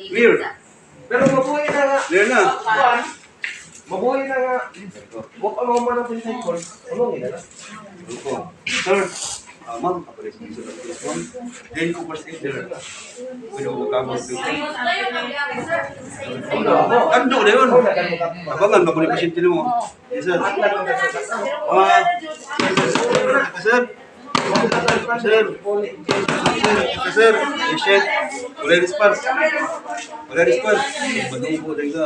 Clear. Pero mabuhay na nga. Clear na. Kuan. Mabuhay na nga. Huwag ka mga manang cycle. Ano ang ina na? Opo. Sir, ma'am, kapalit mo sa this ma'am. Then ko first aid there. Pwede ko kamot dito. Ando na yun. Abangan, bago ni pasyente mo. Yes, sir. Sir. Sir. Sir. Sir. Patient. Wala response. Wala response. Madungko din ka.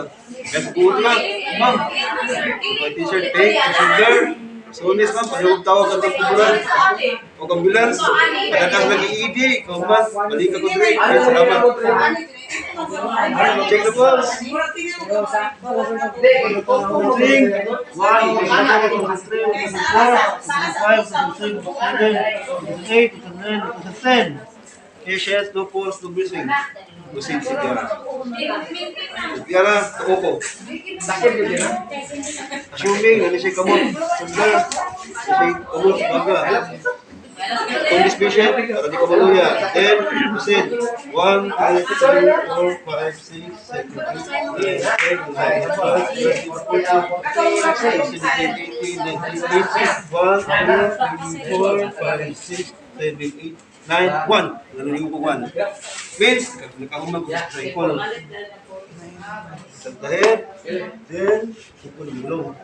Kaya kukuha na. Ma'am. Okay, t-shirt. Take. Shoulder. Sonis, ma'am. Pagawag tawag ka ng kuburan. O ambulance. Pagkakas nag-ED. Ikaw, ma'am. Balik ka ko dre. Ay, salamat. Check the pulse. Drink. 1, 2, 3, 4, 5, 6, 7, 8, 9, 10. Patience, no pulse, no breathing. Proceed si Tiara. Tiara, tuo ko. Sakit yun na. Assuming, ano siya kamot. Sundar. Ano siya kamot, baga. Kung this patient, para di ka maluya. Then, proceed. 1, 2, 3, 4, 5, 6, 7, 8, 9, 10, 11, 12, 13, 14, 15, 16, 17, 18, 19, 20, 1, 2, 3, 4, 5, 6, 7, 8, 9, 1. Nanalig ko 1. Means, nakahumag ko sa cycle. Sa head, then, sipon ng bulong.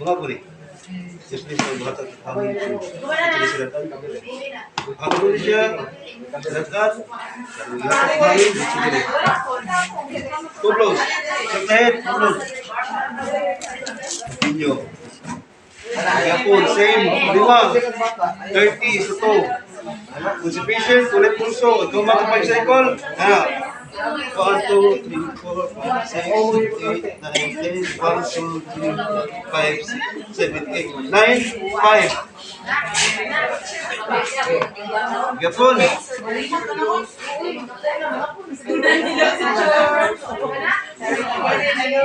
Mga kuri. Just please, ang buhat at hangin. Hangin siya, silatan, hangin, sige. Two blows. Sa head, two blows. Continue. Gapon, same. Lima. 30 sa to. Kung si patient, ulit pulso. Ikaw mga 5 cycle. Ha. 1, 2, 3, 4, 5, 6, 7, 8, 9, 10, 1, 2, 3, 5, 6, 7, 8, 9, 5. Gapon.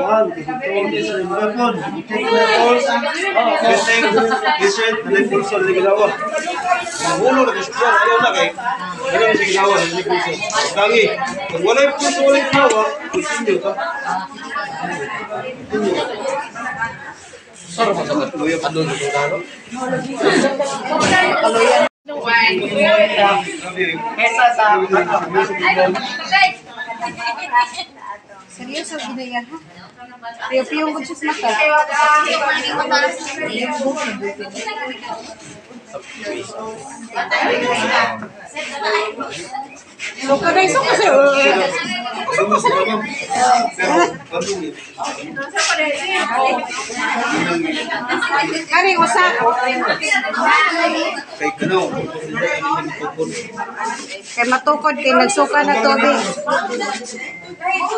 One, two, three, gapon. Check the pulse. Patient, patient, nanay pulso, nanay galawa. Mahulo na kasi siya, ayaw na kay. Wala na siya ginawa, nanay pulso. Tangi, kung wala'y pulso, wala'y ginawa, continue ka. Continue ka. Saro masakit. Luya pa. Ano ano? Kesa sa Seryoso, ginaya ha? Piyo-piyo ko siya sa mata. So, kanay so kasi. Bangus sila, ma'am. Pero, bangus eh. Kani, usa. Kay kanaw. Kay matukod, kay nagsuka na tubig. Taki.